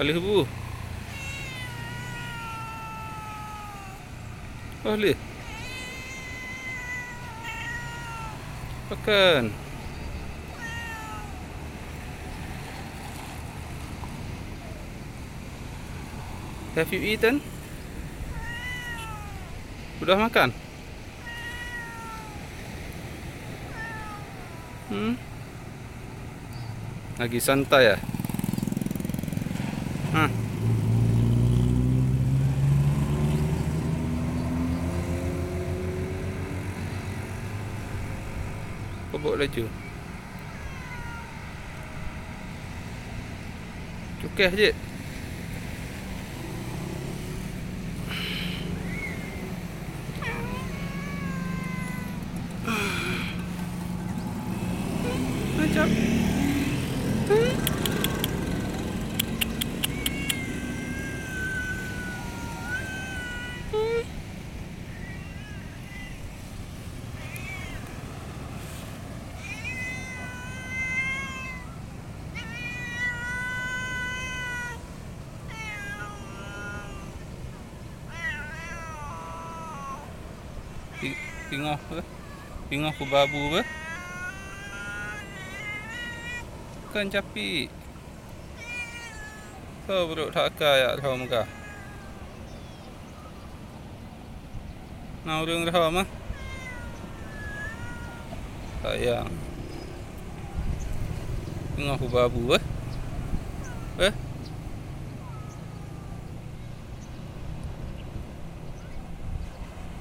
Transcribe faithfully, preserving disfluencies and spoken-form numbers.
Ka lheueh bu. Oh, lheueh. Pakon? Have you eaten? Udah makan? Hmm? Lagi santai, ah? Hah? Pobok laju. Cukeh jih. Macam. Pi-, pingoh beuh. Pingoh kuba bu beuh. Kon capit. Soe brok that akai jak lhom kah? Na ureueng lhom ah. Sayang. Pingoh kuba bu beuh. Eh?